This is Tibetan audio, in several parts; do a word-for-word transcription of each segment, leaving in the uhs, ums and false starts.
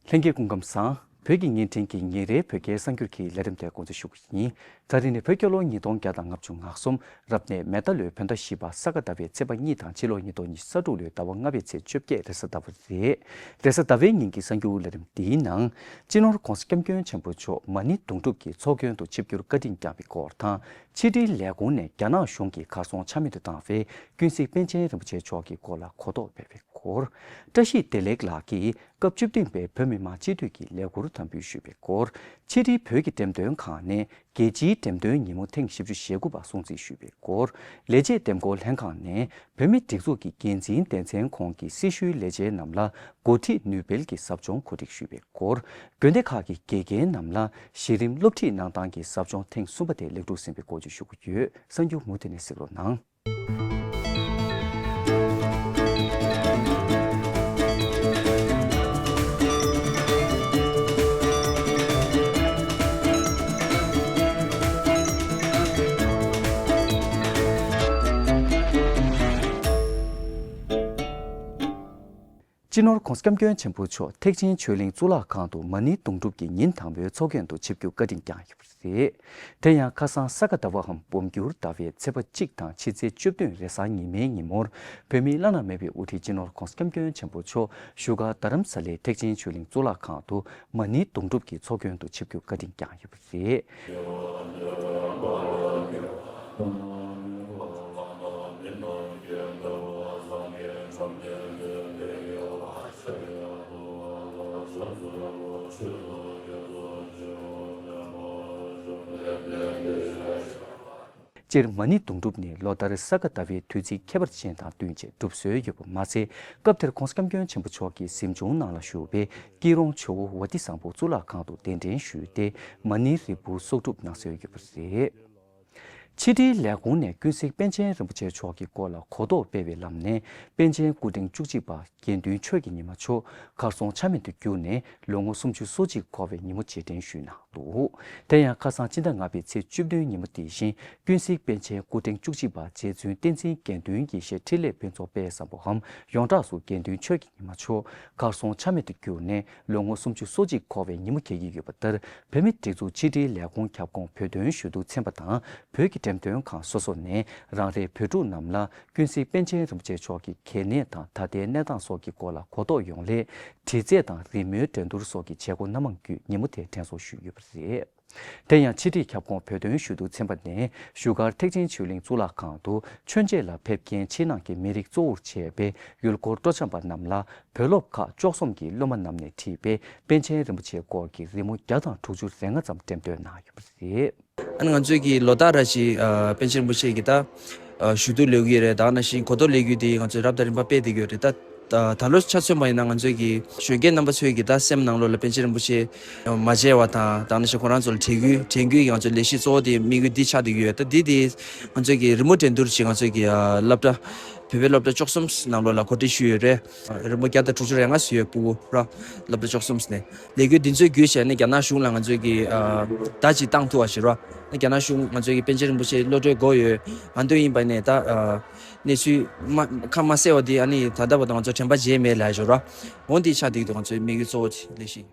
ལྷན་རྒྱས་སྐུ་ཁམས་བཟང་། བོད་ཀྱི་བརྙན་འཕྲིན་གྱི་ཉིན་རེའི་བོད་སྐད་གསར་འགྱུར་གྱི་ལས་རིམ་དེ་འགོ་འཛུགས་ཞུ་གི་ཡིན། ད་རིང་ནི་བོད་རྒྱལ་ལོ་ཉིས་སྟོང་བརྒྱ་དང་ལྔ་བཅུ་ང་གསུམ་རབ་གནས་མེ་རྟ་ལོའི་བོད་ཟླ་བཞི་པ་ས་ག་ཟླ་བའི་ཚེས་པ་གཉིས་དང་ཕྱི་ལོ་ཉིས་སྟོང་ཉི་ཤུ་རྩ་དྲུག་ལོའི་ཟླ་བ་ལྔ་པའི་ཚེས་བཅོ་བརྒྱད་རེས་གཟའ་ཟླ་བ་རེད། རེས་གཟའ་ཟླ་བའི་ཉིན་གྱི་གསར་འགྱུར་ལས་རིམ་འདིའི་ནང་། སྤྱི་ནོར་༧གོང་ས་༧སྐྱབས་མགོན་ཆེན་པོ་མཆོག་མ་ཎི་དུང་སྒྲུབ་ཀྱི་ཚོགས་མགོན་དུ་ཆིབས་བསྒྱུར་བཀའ་དྲིན་བསྐྱངས་པའི་སྐོར་དང་། ཕྱི་དྲིལ་ལས་ཁུངས་ནས་རྒྱ་ནག་གཞུང་གིས་གར་སོང་ཆ་མེད་དུ་བཏང་བའི་ཀུན་གཟིགས་པཎ་ཆེན་རིན་པོ་ཆེ་མཆོག་གི་སྐོར་ལ་གོ་རྟོགས་སྤེལ་བའི་སྐོར། བཀྲ་ཤིས་བདེ་ལེགས་ལགས་ཀྱིས་སྐབས་བཅུ་བདུན་པའི་བོད་མི་མང་སྤྱི་འཐུས་ཀྱི་ལས་འཁུར་དམ་འབུལ་ཞུས་པའི་སྐོར། ཕྱི་དྲིལ་བོད་ཀྱི་འགྲེམས་སྟོན་ཁང་ནས་རྒྱལ་སྤྱིའི་འགྲེམས་སྟོན་ཉིན་མོ་ཐེངས་བཞི་བཅུ་ཞེ་དགུ་པ་སྲུང་བརྩི་ཞུས་པའི་སྐོར། ལས་བྱེད་འདེམས་བསྐོ་ལྷན་ཁང་ནས་བོད་མིའི་སྒྲིག་འཛུགས་ཀྱི་འགན་འཛིན་སྡེ་ཚན་ཁོངས་ཀྱི་སྲི་ཞུའི་ལས་བྱེད་རྣམས་ལ་འགོ་ཁྲིད་ནུས་སྤེལ་གྱི་ཟབ་སྦྱོང་གོ་སྒྲིག་ཞུས་པའི་སྐོར། དགོན་སྡེ་ཁག་གི་དགེ་རྒན་རྣམས་ལ་གཞི་རིམ་སློབ་ཁྲིད་གནང་སྟངས་ཀྱི་ཟབ་སྦྱོང་ཐེངས་གསུམ་པ་དེ་ལེགས་གྲུབ་ཟིན་པའི་སྐོར་བཅས་ཞུ་གི་ཡོད། གསར་འགྱུར་མུ་མཐུད་ནས་གཟིགས་རོགས་གནང་། སྤྱི་ནོར་༧གོང་ས་༧སྐྱབས་མགོན་ཆེན་པོ་མཆོག་ཐེག་ཆེན་ཆོས་གླིང་གཙུག་ལག་ཁང་དུ་མ་ཎི་དུང་སྒྲུབ་ཀྱི་ཉིན་དང་པོའི་ཚོགས་མགོན་དུ་ཆིབས་བསྒྱུར་བཀའ་དྲིན་བསྐྱངས་ཡོད་པ་རེད། དེ་ཡང་ཁ་སང་ས་ག་ཟླ་བའམ་འབུམ་འགྱུར་ཟླ་བའི་ཚེས་པ་གཅིག་དང་ཕྱི་ཚེས་བཅུ་བདུན་རེས་གཟའ་ཉི་མའི་ཉིན་མོར་བོད་མིའི་བླ་ན་མེད་པའི་དབུ་ཁྲིད་སྤྱི་ནོར་༧གོང་ས་༧སྐྱབས་མགོན་ཆེན་པོ་མཆོག་བཞུགས་སྒར་རྡ་རམ་ས་ལའི་ཐེག་ཆེན་ཆོས་གླིང་གཙུག་ལག་ཁང་དུ་མ་ཎི་དུང་སྒྲུབ་ཀྱི་ཚོགས་མགོན་དུ་ཆིབས་བསྒྱུར་བཀའ་དྲིན་བསྐྱངས་ཡོད་པ་རེད། སྤྱིར་མ་ཎི་དུང་སྒྲུབ་ནི་ལོ་ལྟར་ས་ག་ཟླ་བའི་དུས་ཚིགས་ཁྱད་པར་ཅན་དང་བསྟུན་བྱས་སྒྲུབ་སྲོལ་ཡོད་པ་མ་ཚད། སྐབས་དེར་༧གོང་ས་༧སྐྱབས་མགོན་ཆེན་པོ་མཆོག་གི་གཟིམ་ཆུང་ནང་ལ་བཞུགས་པའི་སྐྱིད་རོང་ཇོ་བོ་ཝ་ཏི་བཟང་པོ་གཙུག་ལག་ཁང་དུ་གདན་འདྲེན་ཞུས་ཏེ་མ་ཎིའི་རིལ་བུ་གསོག་སྒྲུབ་གནང་སྲོལ་ཡོད་པ་རེད། ཕྱི་དྲིལ་ལས་ཁུངས་ནས་ཀུན་གཟིགས་པཎ་ཆེན་རིན་པོ་ཆེ་མཆོག་གི་སྐོར་ལ་གོ་རྟོགས་སྤེལ་བའི་ལམ་ནས་པཎ་ཆེན་སྐུ་ཕྲེང་བཅུ་གཅིག་པ་དགེ་འདུན་ཆོས་ཀྱི་ཉི་མ་མཆོག་གར་སོང་ཆ་མེད་དུ་གྱུར་ནས་ལོ་ངོ་སུམ་ཅུ་སོ་གཅིག་འཁོར་བའི་ཉིན་མོ་རྗེས་དྲན་ཞུས་གནང་འདུག་དེ་ཡང་ཁ་སང་སྤྱི་ཟླ་ལྔ་པའི་ཚེས་བཅུ་བདུན་ཉིན་མོ་དེ་བཞིན་ཀུན་གཟིགས་པཎ་ཆེན་སྐུ་ཕྲེང་བཅུ་གཅིག་པ་རྗེ་བཙུན་བསྟན་འཛིན་དགེ་འདུན་དགེ་བཤེས་འཕྲིན་ལས་ཕུན་ཚོགས་དཔལ་བཟང་པོའམ་ཡོངས་གྲགས་སུ་དགེ་འདུན་ཆོས་ཀྱི་ཉི་མ་མཆོག་གར་སོང་ཆ་མེད་དུ་གྱུར་ནས་ལོ་ངོ་སུམ་ཅུ་སོ་གཅིག་འཁོར་བའི་ཉིན་མོ་འཁེལ་གྱི་ཡོད་པ་ལྟར། བོད་མིའི་སྒྲིག་འཛུགས་ཕྱི་དྲིལ་ལས་ཁུངས་ཁྱབ་ཁོངས་བོད་དོན་ཞུ་གཏུག་ཚན་པ་དང་བོད་ཀྱི་འགྲེམས་སྟོན་ཁང་སོ་སོ་ནས་རང་རེའི་བོད་ཕྲུག་རྣམས་ལ་ཀུན་གཟིགས་པཎ་ཆེན་རིན་པོ་ཆེ་མཆོག་གི་གལ་གནད་དང་ད་ལྟའི་གནས་སྟངས་སོགས་ཀྱི་སྐོར་ལ་གོ་རྟོགས་ཡོང་སླད། དྲི་རྩད་དང་རི་མོའི་འགྲན་བསྡུར་སོགས་ཀྱི་བྱེད་སྒོ་སྣ་མང་བརྒྱུད་ཉིན་མོ་དེ་དྲན་གསོ་ཞུས་ཡོད་པ་རེད། དེ་ཡང་ཕྱི་དྲིལ་ཁྱབ་ཁོངས་བོད་དོན་ཞུ་གཏུག་ཚན་པ་ནས་བཞུགས་སྒར་ཐེག་ཆེན་ཆོས་གླིང་གཙུག་ལག་ཁང་དུ་མཆོད་མཇལ་ལ་ཕེབས་མཁན་ཕྱི་ནང་གི་མི་རིགས་གཙོ་བོར་བྱས་པའི་ཡུལ་སྐོར་སྤྲོ་འཆམ་པ་རྣམས་ལ་བོད་སློབ་ཁག་བཅུ་གསུམ་གྱི་སློབ་མ་རྣམས་ནས་བྲིས་པའི་པཎ་ཆེན་རིན་པོ་ཆེའི་སྐོར་གྱི་རི་མོ་བརྒྱ་དང་དྲུག་ཅུ་རེ་ལྔ་ཙམ་འགྲེམས་སྟོན་གནང་ཡོད་པ་རེད། ཨ་ནི་ང་ཚོས་ཀྱི་ལོ་ལྟར་ར་ཞིག་ཨ་པཎ་ཆེན་རིན་པོ་ཆེ་གི་ད་ཨ་ཞུ་གཏུག་ལས་ཀྱི་རེད། ད་ནང་བཞིན་གོ་རྟོགས་ལས་ཀྱི་དེ་ང་ཚོས་རབ་དང་རིམ་པ་སྤེལ་བསྡད་ཀྱི་ཡོད་རེད། ད་ད་ད་ལོ་ཆ་མཚོན་པ་ཡིན་ན་ང་ཚོས་ཀྱི་གཞོན་སྐྱེས་རྣམ་པ་ཚོས་ཀྱི་ད་སེམས་ནང་ལོགས་ལ་པཎ་ཆེན་རིན་པོ་ཆེ་མ་མཇལ་བ་དང་། ད་ནང་བཞིན་ཁོ་རང་ཚོ་ལ་དྲན་སྐུལ་དྲན་སྐུལ་གྱི་ང་ཚོ་ལས་གཞི་གཙོ་བོ་དེ་དམིགས་ཡུལ་འདི་ཆགས་བསྡད་ཀྱི་ཡོད། ད་འདི་དེ་ང་ཚོས་ཀྱི་རི་མོ་འགྲན་བསྡུར་ཞིག་ང་ཚོས་ཀྱི་ཨ་སློབ་གྲྭ་བོད་པའི་སློབ་གྲྭ་བཅུ་གསུམ་ནང་ལོགས་ལ་གོ་སྒྲིག་ཞུས་ཡོད་རེད། རི་མོ་བརྒྱ་དང་དྲུག་ཅུ་རེ་ལྔ་བཟོས་ཡོད། སྤུ་གུ་ར་སློབ་གྲྭ་བཅུ་གསུམ་ནས། ལས་འགུལ་འདི་ཚོའི་བརྒྱུད་བྱས་ནས་རྒྱ་ནག་གཞུང་ལ་ང་ཚོས་ཀྱི་ཨ་བརྡ་ཅིག་བཏང་ཐུབ་པ་ཞིག་རོ། རྒྱ་ནག་གཞུང་ང་ཚོས་ཀྱི་པཎ་ཆེན་རིན་པོ་ཆེ་གློད་གྲོལ་དགོས་ཡོད། ཨ་འདོད་ཡིན་པ་ནས་ད་ཨ་གནས་ཚུལ་མ་ཁ་མ་གསལ་བ་འདི་ཨ་ནི་ད་ལྟ་བར་དུ་ང་ཚོ་དྲན་པ་བརྗེད་མེད་ལབ་ཞོར་རོ། འོ་འདི་ཆགས་བསྡད་ཀྱི་འདུག་ང་ཚོའི་དམིགས་ཡུལ་གཙོ་བོ་ཅིག་ལས་ཤིག་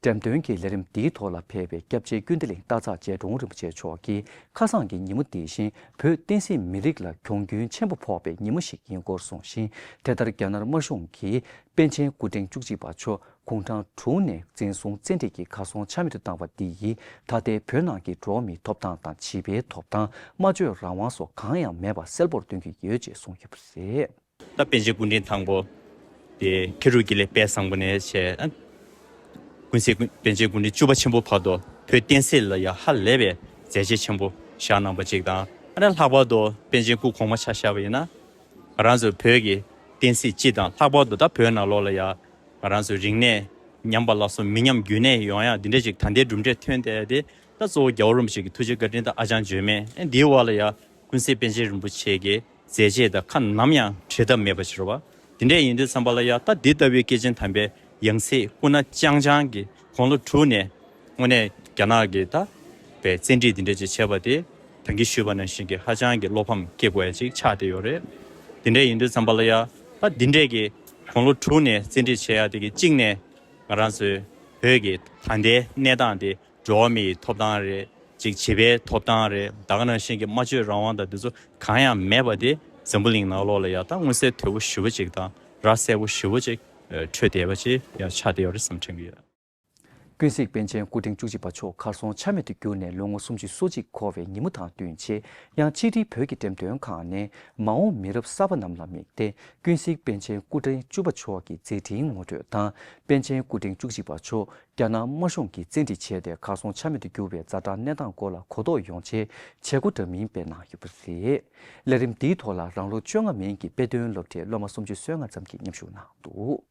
འགྲེམས་སྟོན་གྱི་ལས་རིམ་འདིའི་ཐོག་ལ་ཕེབས་པའི་སྐྱབས་རྗེ་ཀུན་བདེ་གླིང་སྟག་ཚང་རྗེ་དྲུང་རིན་པོ་ཆེ་མཆོག་གིས་ཁ་སང་གི་ཉིན་མོ་འདི་བཞིན་བོད་བསྟན་སྲིད་མི་རིགས་ལ་གྱོང་གུན་ཆེན་པོ་ཕོག་པའི་ཉིན་མོ་ཞིག་ཡིན་སྐོར་གསུངས་ཤིང་། དེ་ལྟར་རྒྱ་ནག་དམར་གཞུང་གིས་པཎ་ཆེན་སྐུ་ཕྲེང་བཅུ་གཅིག་པ་མཆོག་དགུང་གྲངས་དྲུག་ནས་འཛིན་བཟུང་བཙན་ཁྲིད་ཀྱིས་གར་སོང་ཆ་མེད་དུ་བཏང་བ་འདི་ཡིས་ད་ལྟའི་བོད་ནང་གི་འགྲོ་བ་མིའི་ཐོབ་ཐང་དང་བྱིས་པའི་ཐོབ་ཐང་། སྨྲ་བརྗོད་རང་དབང་སོགས་གང་ཡང་མེད་པ་གསལ་པོར་སྟོན་གྱི་ཡོད་ཅེས་གསུངས་ཡོད་པ་རེད། ད་པཎ་ཆེན་སྐུ་ཕྲེང་དང་པོ་དེ་ཁེ་རུ་དགེ་ལེགས་དཔལ་བཟང་པོ་ནས་བྱས། ཨ་ཀུན་གཟིགས་པཎ་ཆེན་སྐུ་ཕྲེང་བཅུ་པ་ཆེན་པོ་བར་དུ་བོད་བསྟན་སྲིད་ལ་ཡ་ཧ་ལས་པའི་མཛད་རྗེས་ཆེན་པོ་བཞག་གནང་པ་ཅིག་དང་། ཨ་ནི་ལྷག་པར་དུ་པཎ་ཆེན་སྐུ་གོང་མ་ཆ་བཞག་པ་ཡིན་ན། ང་རང་ཚོ་བོད་ཀྱི་བསྟན་སྲིད་སྤྱི་དང་། ལྷག་པར་དུ་ད་བོད་ནང་ལོགས་ལ་ཡ་ང་རང་ཚོ་རིག་གནས་ཉམས་པ་སླར་གསོ་མི་ཉམས་རྒྱུན་གནས་ཡོང་ཡ་འདི་འདྲ་ཅིག་ད་ལྟའི་གྲུབ་འབྲས་ཐོན་བསྡད་དེ། ད་གཙོ་བོ་རྒྱལ་བ་རིན་པོ་ཆེ་གི་ཐུགས་རྗེ་བཀའ་དྲིན་དང་ཨ་ཅང་བརྗོད་མེད། ཨེ་འདིའི་འོག་ལ་ཡ་ཀུན་གཟིགས་པཎ་ཆེན་རིན་པོ་ཆེ་གི་མཛད་རྗེས་དང་ཁ་ནམ་ཡང་བྲལ་ཐབས་མེད་པ་ཞིག་རེད་བ། དེ་འདྲ་ཡིན་དུས་ཙམ་པ་ལ་ཡ་ད་འདི་ལྟ་བུའི་སྐྱེས་ཆེན་དམ་པའི་ཡང་སྲིད་སྐུ་ན་རྐྱང་རྐྱང་གི་དགུང་ལོ་དྲུག་ནས་དངོས་གནས་རྒྱ་ནག་གི་ད་བའི་བཙན་ཁྲིད་འདི་འདྲ་ཅིག་བྱས་པ་དེ་ད་གིན་ཞུས་པ་ནང་བཞིན་གྱི་ཧ་ཅང་གི་བློ་ཕམ་སྐྱེ་དགོས་ཡ་ཅིག་ཆགས་བསྡད་ཡོད་རེད། དེ་འདྲ་ཡིན་དུས་ཙམ་པ་ལ་ཡ་ད་འདི་འདྲས་ཀྱི་དགུང་ལོ་དྲུག་ནས་བཙན་ཁྲིད་བྱས་ཡ་དེ་གི་གཅིག་ནས་ང་རང་ཚོའི་ བོད་ཀྱི་ད་ལྟའི་གནས་སྟངས་དེ་འགྲོ་བ་མིའི་ཐོབ་ཐང་རེད། ཅིག་བྱིས་པའི་ཐོབ་ཐང་རེད། ད་ག་ནང་བཞིན་གྱི་སྨྲ་བརྗོད་རང་དབང་དང་འདི་ཚོ་གང་ཡང་མེད་པ་དེ་འཛམ་བུ་གླིང་ནང་ལོགས་ལ་ཡང་ད་མངོན་གསལ་དོད་པོ་ཞེ་པོ་ཅིག་དང་ར་གསལ་པོ་ཞེ་པོ་ཅིག་འཕྲོད་བསྡད་པ་ཅིག་ཡང་ཆགས་བསྡད་ཡོད་རེད་བསམ་དྲན་གྱི་ཡོད། ཀུན་གཟིགས་པཎ་ཆེན་སྐུ་ཕྲེང་བཅུ་གཅིག་པ་མཆོག་གར་སོང་ཆ་མེད་དུ་གྱུར་ནས་ལོ་ངོ་སུམ་ཅུ་སོ་གཅིག་འཁོར་བའི་ཉིན་མོ་དང་བསྟུན་ཆེད། ཡང་ཕྱི་དྲིལ་བོད་ཀྱི་འགྲེམས་སྟོན་ཁང་ནས་མ་འོངས་མི་རབས་གསར་པ་རྣམས་ལ་དམིགས་ཏེ། ཀུན་གཟིགས་པཎ་ཆེན་སྐུ་ཕྲེང་བཅུ་པ་མཆོག་གི་མཛད་འཕྲིན་ངོ་སྤྲོད་དང་། པཎ་ཆེན་སྐུ་ཕྲེང་བཅུ་གཅིག་པ་མཆོག་རྒྱ་ནག་དམར་གཞུང་གིས་བཙན་ཁྲིད་བྱས་ཏེ་གར་སོང་ཆ་མེད་དུ་གྱུར་བའི་ཛ་དྲག་གནས་སྟངས་སྐོར་ལ་གོ་རྟོགས་ཡོང་ཆེད་བྱེད་སྒོ་འདྲ་མིན་སྤེལ་གནང་ཡོད་པ་རེད། ལས་རིམ་འདིའི་ཐོག་ལ་རང་ལོ་བཅོ་ལྔ་མིན་གྱི་དཔེ་སྟོན་སློབ་གྲྭའི་སློབ་མ་སུམ་ཅུ་སོ་ལྔ་ཙམ་གྱིས་མཉམ་ཞུགས་གནང་འདུག་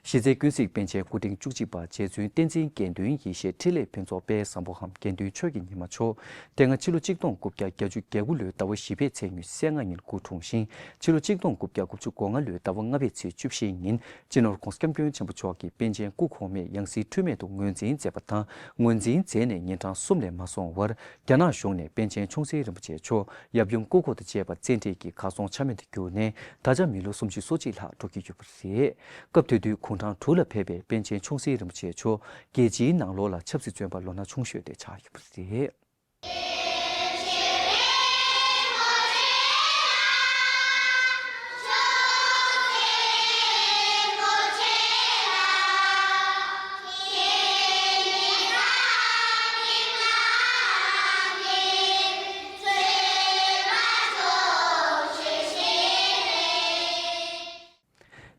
གཞི་རྩའི་ཀུན་གཟིགས་པཎ་ཆེན་སྐུ་ཕྲེང་བཅུ་གཅིག་པ་རྗེ་བཙུན་བསྟན་འཛིན་དགེ་འདུན་ཡེ་ཤེས་འཕྲིན་ལས་ཕུན་ཚོགས་དཔལ་བཟང་པོའམ་དགེ་འདུན་ཆོས་ཀྱི་ཉི་མ་མཆོག་དེ་སྔ་ཕྱི་ལོ་གཅིག་སྟོང་དགུ་བརྒྱ་བརྒྱད་ཅུ་གྱ་དགུ་ལོའི་ཟླ་བ་བཞི་པའི་ཚེས་ཉི་ཤུ་རྩ་ལྔ་ཉིན་སྐུ་འཁྲུངས་ཤིང་། ཕྱི་ལོ་གཅིག་སྟོང་དགུ་བརྒྱ་དགུ་བཅུ་གོ་ལྔ་ལོའི་ཟླ་བ་ལྔ་པའི་ཚེས་བཅུ་བཞི་ཉིན་སྤྱི་ནོར་༧གོང་ས་༧སྐྱབས་མགོན་ཆེན་པོ་མཆོག་གིས་པཎ་ཆེན་སྐུ་གོང་མའི་ཡང་སྲིད་འཁྲུལ་མེད་དུ་ངོས་འཛིན་མཛད་པ་དང་། ངོས་འཛིན་མཛད་ནས་ཉིན་གྲངས་གསུམ་ལས་མ་སོང་བར། རྒྱ་ནག་གཞུང་ནས་པཎ་ཆེན་ཆུང་སྲིད་རིན་པོ་ཆེ་མཆོག་ཡབ་ཡུམ་སྐུ་འཁོར་དང་བཅས་པ་བཙན་ཁྲིད་ཀྱིས་གར་སོང་ཆ་མེད་དུ་གྱུར་ནས། ད་ཆ་མི་ལོ་སུམ་ཅུ་སོ་གཅིག་ལྷག་འགྲོ་གི་ཡོད་པ་རེད། སྐབས་དེ་དུས་གུང་ཁྲང་དྲུག་ལ་ཕེབས་པའི་པཎ་ཆེན་ཆུང་སྲིད་རིན་པོ་ཆེ་མཆོག་རྒྱལ་སྤྱིའི་ནང་ལོགས་ལ་ཆབ་སྲིད་བཙོན་པ་ལོ་ན་ཆུང་ཤོས་དེ་ཆགས་ཡོད་པ་རེད།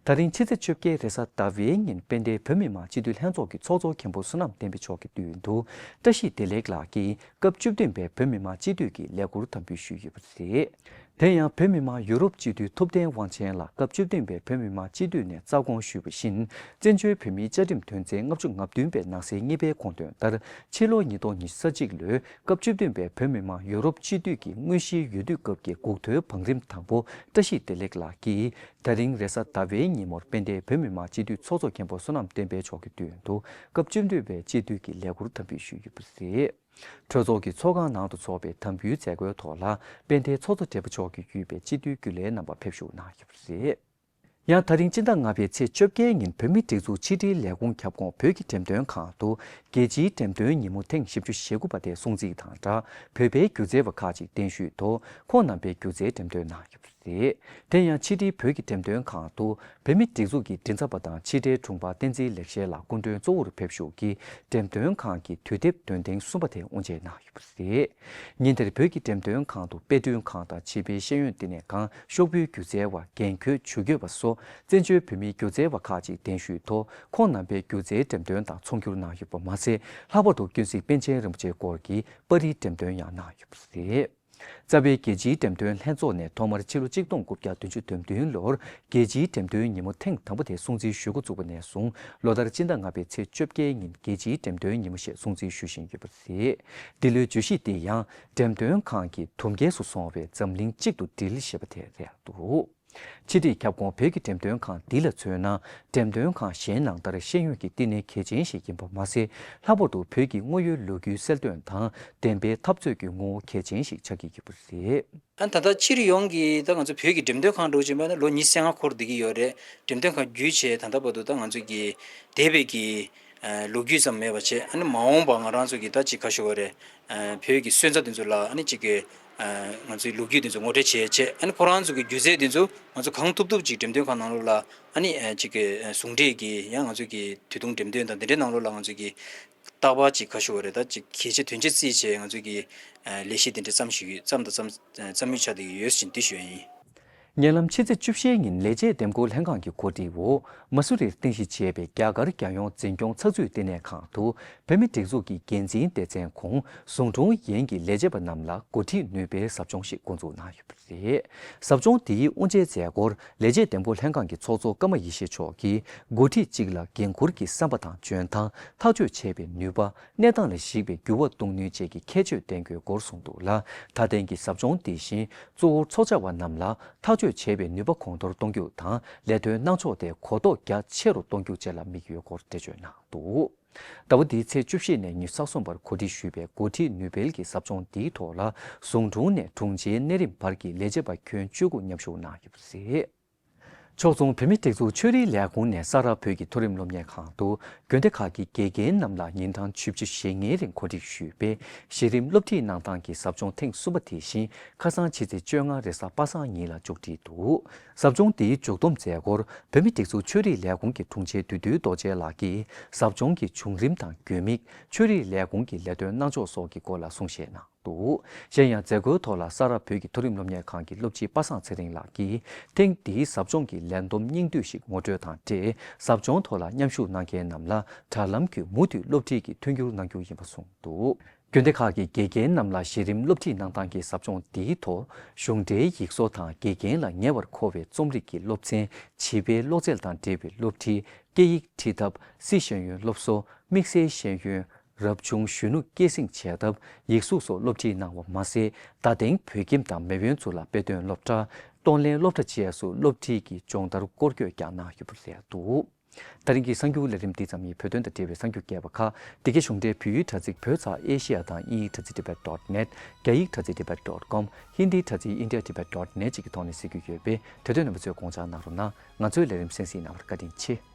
ད་རིང་ཕྱི་ཚེས་བཅོ་བརྒྱད་རེས་གཟའ་ཟླ་བའི་ཉིན་དཔལ་ལྡན་བོད་མི་མང་སྤྱི་འཐུས་ལྷན་ཚོགས་ཀྱི་ཚོགས་གཙོ་མཁན་པོ་བསོད་ནམས་བསྟན་འཕེལ་མཆོག་གི་མདུན་དུ། བཀྲ་ཤིས་བདེ་ལེགས་ལགས་ཀྱིས་སྐབས་བཅུ་བདུན་པའི་བོད་མི་མང་སྤྱི་འཐུས་ཀྱི་ལས་འཁུར་དམ་འབུལ་ཞུས་ཡོད་པ་རེད། དེ་ཡང་བོད་མི་མང་ཡུ་རོབ་སྤྱི་འཐུས་ཐུབ་བསྟན་དབང་ཆེན་ལགས་སྐབས་བཅུ་བདུན་པའི་བོད་མི་མང་སྤྱི་འཐུས་ནས་རྩ་དགོངས་ཞུས་པ་བཞིན། བཙན་བྱོལ་བོད་མིའི་བཅའ་ཁྲིམས་དོན་ཚན་ལྔ་བཅུ་ང་བདུན་པའི་ནང་གསེས་གཉིས་པའི་དགོངས་དོན་ལྟར། ཕྱི་ལོ་ཉིས་སྟོང་ཉི་ཤུ་རྩ་གཅིག་ལོའི་སྐབས་བཅུ་བདུན་པའི་བོད་མི་མང་ཡུ་རོབ་སྤྱི་འཐུས་ཀྱི་དངོས་གཞིའི་འོས་བསྡུ་སྐབས་ཀྱི་འགོག་ཐོའི་བང་རིམ་དང་པོ་བཀྲ་ཤིས་བདེ་ལེགས་ལགས་ཀྱིས། ད་རིང་རེས་གཟའ་ཟླ་བའི་ཉིན་མོར་དཔལ་ལྡན་བོད་མི་མང་སྤྱི་འཐུས་ཚོགས་གཙོ་མཁན་པོ་བསོད་ནམས་བསྟན་འཕེལ་མཆོག་གི་མདུན་དུ་སྐབས་བཅུ་བདུན་པའི་སྤྱི་འཐུས་ཀྱི་ལས་འཁུར་དམ་འབུལ་ཞུས་ཡོད་པ་རེད། གྲོས་ཚོགས་ཀྱི་ཚོགས་ཁང་ནང་དུ་འཚོགས་པའི་དམ་འབུལ་མཛད་སྒོའི་ཐོག་ལ་དཔལ་ལྡན་ཚོགས་གཙོ་སྦྲེལ་པོ་མཆོག་གིས་བརྒྱུད་པའི་སྤྱི་འཐུས་རྒྱུན་ལས་རྣམ་པ་ཕེབས་ཞུགས་གནང་ཡོད་པ་རེད། ཡང་ད་རིང་སྤྱི་ཟླ་ལྔ་པའི་ཚེས་བཅོ་བརྒྱད་ཉིན་བོད་མིའི་སྒྲིག་འཛུགས་ཕྱི་དྲིལ་ལས་ཁུངས་ཁྱབ་ཁོངས་བོད་ཀྱི་འགྲེམས་སྟོན་ཁང་དུ་རྒྱལ་སྤྱིའི་འགྲེམས་སྟོན་ཉིན་མོ་ཐེངས་བཞི་བཅུ་ཞེ་དགུ་པ་དེ་སྲུང་བརྩི་དང་སྦྲགས་བོད་པའི་སྒྱུ་རྩལ་བ་ཁག་ཅིག་གདན་ཞུས་ཐོག་ཁོང་རྣམ་པའི་སྒྱུ་རྩལ་འགྲེམས་སྟོན་གནང་ཡོད་པ་རེད། དེ་ཡང་ཕྱི་དྲིལ་བོད་ཀྱི་འགྲེམས་སྟོན་ཁང་དུ་བོད་མིའི་སྒྲིག་འཛུགས་ཀྱི་མགྲིན་ཚབ་པ་དང་ཕྱི་དྲིལ་དྲུང་འཕར་བསྟན་འཛིན་ལེགས་བཤད་ལགས་སྐུ་མགྲོན་གཙོ་བོར་ཕེབས་ཞུགས་ཀྱིས་འགྲེམས་སྟོན་ཁང་གི་དུས་དེབ་འདོན་ཐེངས་གསུམ་པ་དེ་དབུ་འབྱེད་གནང་ཡོད་པ་རེད། ཉིན་དེར་བོད་ཀྱི་འགྲེམས་སྟོན་ཁང་དུ་དཔེ་སྐྲུན་ཁང་དང་བྱིས་པའི་ཤེས་ཡོན་བསྟི་གནས་ཁང་། ཤོག་བུའི་སྒྱུ་རྩལ་བ། འགན་འཁྱེར་ཇུས་འགོད་པ་སོགས་བཙན་བྱོལ་བོད་མིའི་སྒྱུ་རྩལ་བ་ཁག་ཅིག་གདན་ཞུས་ཐོག་ཁོང་རྣམ་པའི་སྒྱུ་རྩལ་འགྲེམས་སྟོན་དང་ཚོགས་བསྒྱུར་གནང་ཡོད་པ་མ་ཟད། ལྷག་པར་དུ་ཀུན་གཟིགས་པཎ་ཆེན་རིན་པོ་ཆེའི་སྐོར་གྱི་པར་རིས་འགྲེམས་སྟོན་ཡང་གནང་ཡོད་པ་རེད། རྩ་བའི་རྒྱལ་སྤྱིའི་འགྲེམས་སྟོན་ལྷན་ཚོགས་ནས་ཐོག་མར་ཕྱི་ལོ་གཅིག་སྟོང་དགུ་བརྒྱ་བདུན་ཅུ་དོན་བདུན་ལོར་རྒྱལ་སྤྱིའི་འགྲེམས་སྟོན་ཉིན་མོ་ཐེངས་དང་པོ་དེ་སྲུང་བརྩི་ཞུ་འགོ་བཙུགས་པ་ནས་བཟུང་ལོ་ལྟར་སྤྱི་ཟླ་ལྔ་པའི་ཚེས་བཅོ་བརྒྱད་ཉིན་རྒྱལ་སྤྱིའི་འགྲེམས་སྟོན་ཉིན་མོ་ཞེས་སྲུང་བརྩི་ཞུ་བཞིན་ཡོད་པ་རེད། འདི་ལོའི་བརྗོད་གཞི་འདི་ཡང་འགྲེམས་སྟོན་ཁང་གི་དུམ་རྒྱལ་སུ་སོང་བའི་འཛམ་གླིང་གཅིག་ཏུ་སྒྲིལ་ཞེས་པ་དེ་རེད་འདུག་ཕྱི་དྲིལ་ཁྱབ་ཁོངས་བོད་ཀྱི་འགྲེམས་སྟོན་ཁང་འདི་ལ་མཚོན་ན། འགྲེམས་སྟོན་ཁང་གཞན་ནང་ལྟར་ཤེས་ཡོན་གྱི་བསྟི་གནས་གལ་ཆེན་ཞིག་ཡིན་པ་མ་ཟད། ལྷག་པར་དུ་བོད་ཀྱི་དངོས་ཡོད་ལོ་རྒྱུས་གསལ་སྟོན་དང་བདེན་པའི་འཐབ་རྩོད་ཀྱི་ངོ་བོ་གལ་ཆེན་ཞིག་ཆགས་ཀྱི་ཡོད་པ་རེད། ཨ་ད་ལྟ་སྤྱིར་ཡོངས་ཀྱི་ད་ང་ཚོ་བོད་ཀྱི་འགྲེམས་སྟོན་ཁང་འགྲོ་བཞིན་པ་ནི་ལོ་ཉི་ཤུ་རྩ་ལྔ་འཁོར་བསྡད་ཀྱི་ཡོད་རེད། འགྲེམས་སྟོན་ཁང་བརྒྱུད་བྱས་ད་ལྟ་བར་དུ་ད་ང་ཚོ་གི་འདས་པའི་གི་ལོ་རྒྱུས་ཙམ་མེད་པ་བྱས། ཨ་ནི་མ་འོངས་པ་ང་རང་ཚོ་གི་ད་ཅིག་ག་ཞུ་བ་རེད། བོད་ཀྱི་སོན་རྩ་དེ་ཚོ་ལ་ཨ་ནི་ཅིག་གི་ང་ཚོའི་ལོ་རྒྱུས་དེ་ཚོ་ངོ་སྤྲོད་བྱས་བྱས། ཨ་ནི་ཁོ་རང་ཚོ་གི་སྒྱུ་རྩལ་དེ་ཚོ་ང་ཚོ་གང་ཐུབ་ཐུབ་ཅིག་འགྲེམས་སྟོན་ཁང་ནང་ལོགས་ལ་ཨ་ནི་ཅིག་གི་ཟུང་འབྲེལ་གྱི་ཡང་ང་ཚོ་གི་དུས་ཐུང་འགྲེམས་སྟོན་དང་དེ་འདྲའི་ནང་ལོགས་ལ་ང་ཚོ་གི་རྟག་པར་ཅིག་ག་ཞུ་བ་རེད། ད་ཅིག་གལ་ཆེ་དོན་ཆེ་བརྩིས་བྱས་ང་ཚོ་གི་ལས་གཞི་དེ་འདྲ་བརྩམས་ཞིག་ཡོད། བརྩམས་དང་བརྩམས་བརྩམས་ཡུལ་ཆགས་བསྡད་ཀྱི་ཡོད་ཟེར་འདི་ཞུ་ཡ་ཡིན། ཉེ་ལམ་ཕྱི་ཚེས་བཅུ་བཞིའི་ཉིན་ལས་བྱེད་འདེམས་བསྐོ་ལྷན་ཁང་གི་གོ་སྒྲིག་འོག་མ་སུ་རིར་རྟེན་གཞི་བྱས་པའི་རྒྱ་གར་རྒྱལ་ཡོངས་འཛིན་སྐྱོང་ཚགས་ཚུད་བསྟི་གནས་ཁང་དུ་བོད་མིའི་སྒྲིག་འཛུགས་ཀྱི་འགན་འཛིན་སྡེ་ཚན་ཁོངས་ཟུང་དྲུང་ཡན་གྱི་ལས་བྱེད་པ་རྣམས་ལ་འགོ་ཁྲིད་ནུས་པའི་ཟབ་སྦྱོང་ཞིག་འགོ་འཛུགས་གནང་ཡོད་པ་རེད། ཟབ་སྦྱོང་འདིའི་དབུ་འབྱེད་མཛད་སྒོར་ལས་བྱེད་འདེམས་བསྐོ་ལྷན་ཁང་གི་ཚོགས་གཙོ་ཀརྨ་ཡེ་ཤེས་མཆོག་གིས་འགོ་ཁྲིད་ཅིག་ལ་འགན་འཁུར་གྱི་བསམ་པ་དང་འཇོན་ཐང་། ཐག་གཅོད་བྱེད་པའི་ནུས་པ། གནས་སྟངས་ལ་གཞིགས་པའི་འགྱུར་བ་གཏོང་ནུས་བཅས་ཀྱི་ཁྱད་ཆོས་ལྡན་དགོས་སྐོར་གསུངས་འདུག་ལ། ད་ཐེངས་ཀྱི་ཟབ་སྦྱོང་འདི་བཞིན་གཙོ་བོར་ཚོགས་བཅར་བ་རྣམས་ལ་ཐག་གཅོད་བྱེད་པའི་ནུས་པ་གོང་མཐོར་གཏོང་རྒྱུ་དང་ལས་དོན་གནང་ཕྱོགས་དེ་གོ་རྟོགས་རྒྱ་ཆེ་རུ་གཏོང་རྒྱུ་བཅས་ལ་དམིགས་ཡོད་སྐོར་འགྲེལ་བརྗོད་གནང་འདུག་ཟླ་བ་འདིའི་ཚེས་བཅུ་བཞི་ནས་ཉི་ཤུ་རྩ་གསུམ་བར་གོ་སྒྲིག་ཞུས་པའི་འགོ་ཁྲིད་ནུས་སྤེལ་གྱི་ཟབ་སྦྱོང་འདིའི་ཐོག་ལ་ཟུང་དྲུང་ནས་དྲུང་ཆེའི་གནས་རིམ་བར་གྱི་ལས་བྱེད་པ་ཁྱོན་བཅུ་དགུ་མཉམ་ཞུགས་གནང་ཡོད་པ་རེད། ཕྱོགས་མཚུངས། བོད་མིའི་སྒྲིག་འཛུགས་ཆོས་རིག་ལས་ཁུངས་ནས་ས་རཱ་བོད་ཀྱི་མཐོ་རིམ་སློབ་གཉེར་ཁང་དུ་དགོན་སྡེ་ཁག་གི་དགེ་རྒན་རྣམས་ལ་ཉིན་གྲངས་བཅུ་བཞི་ཞེ་ལྔའི་རིང་གོ་སྒྲིག་ཞུས་པའི་གཞི་རིམ་སློབ་ཁྲིད་གནང་སྟངས་ཀྱི་ཟབ་སྦྱོང་ཐེངས་གསུམ་པ་དེ་བཞིན་ཁ་སང་ཕྱི་ཚེས་བཅོ་ལྔ་རེས་གཟའ་པ་སངས་ཉིན་ལ་མཇུག་སྒྲིལ་འདུག། ཟབ་སྦྱོང་འདིའི་མཇུག་བསྡོམས་མཛད་སྒོར་བོད་མིའི་སྒྲིག་འཛུགས་ཆོས་རིག་ལས་ཁུངས་ཀྱི་དྲུང་ཆེ་བདུད་འདུལ་རྡོ་རྗེ་ལགས་ཀྱིས་ཟབ་སྦྱོང་གི་བྱུང་རིམ་དང་དགོས་དམིགས། ཆོས་རིག་ལས་ཁུངས་ཀྱི་ལས་དོན་གནང་ཕྱོགས་སོགས་ཀྱི་སྐོར་ལ་གསུང་བཤད་གནང་འདུག། གཞན་ཡང་མཛད་སྒོའི་ཐོག་ལ་ས་རཱ་བོད་ཀྱི་མཐོ་རིམ་སློབ་གཉེར་ཁང་གི་སློབ་སྤྱི་པ་སངས་ཚེ་རིང་ལགས་ཀྱིས་ཐེངས་འདིའི་ཟབ་སྦྱོང་གི་ལས་བསྡོམས་སྙིང་བསྡུས་ཤིག་ངོ་སྤྲོད་དང་འབྲེལ། ཟབ་སྦྱོང་ཐོག་ལ་མཉམ་ཞུགས་གནང་མཁན་རྣམས་ལ་དྲ་ལམ་བརྒྱུད་མུ་མཐུད་སློབ་ཁྲིད་ཀྱི་མཐུན་འགྱུར་གནང་རྒྱུ་ཡིན་པ་གསུངས་འདུག། དགོན་སྡེ་ཁག་གི་དགེ་རྒན་རྣམས་ལ་གཞི་རིམ་སློབ་ཁྲིད་གནང་སྟངས་ཀྱི་ཟབ་སྦྱོང་འདིའི་ཐོག་གཞུང་འབྲེལ་ཡིག་བཟོ་དང་དགེ་རྒན་ལ་ཉེ་བར་མཁོ་བའི་རྩོམ་རིག་གི་སློབ་ཚན། བྱིས་པའི་ཀློག་རྩལ་དང་འབྲེལ་བའི་སློབ་ཁྲིད། སྐད་ཡིག་ཁྲིད་ཐབས། སྲིད་ཤེས་ཡོན་སློབ་གསོ། དམིགས་བསལ་ཤེས་ཡོན། རབ་བྱུང་གཞོན་ནུ་སྐྱེད་སྲིང་བྱེད་ཐབས། ཡིག་གཟུགས་སོགས་སློབ་ཁྲིད་གནང་བ་མ་ཟད། བརྡ་སྟེང་བོད་ཁྱིམ་དང་མེས་དབོན་ཚོ་ལ་དཔེ་སྟོན་སློབ་གྲྭ། གཏོང་ལེན་སློབ་གྲྭ་བཅས་སུ་སློབ་ཁྲིད་ཀྱི་སྦྱོང་བརྡར་སྐོར་སྐྱོད་ཀྱང་གནང་ཡོད་པ་རེད་འདུག། ད་རིང་གི་གསར་འགྱུར་ལས་རིམ་འདི་ཙམ་ཡིན། བོད་དོན་དང་འབྲེལ་བའི་གསར་འགྱུར་རྒྱས་པ་ཁག་འདི་གའི་གཞུང་འབྲེལ་བོད་ཡིག་དྲ་ཚིགས་བོད་ཚགས་ཨེ་ཤེ་ཡ་དང་དབྱིན་ཡིག་དྲ་ཚིགས་ཌི་བྷེཊ་ཌོཊ་ནེཊ། རྒྱ་ཡིག་དྲ་ཚིགས་ཌི་བྷེཊ་ཌོཊ་ཀོམ། ཧིན་དིའི་དྲ་ཚིགས་ཨིན་ཌི་ཡ་ཊི་བེཊ་ཌོཊ་ནེཊ་བཅས་ཀྱི་ཐོག་ནས་གཟིགས་རྒྱུ་ཡོད་པས། དེ་དོན་རྣམ་པ་ཚོས་དགོངས་འཇགས་གནང་རོགས་གནང་། ང་ཚོའི་ལས་རིམ་གསན་གཟིགས་གནང་བར་བཀའ་དྲིན་ཆེ།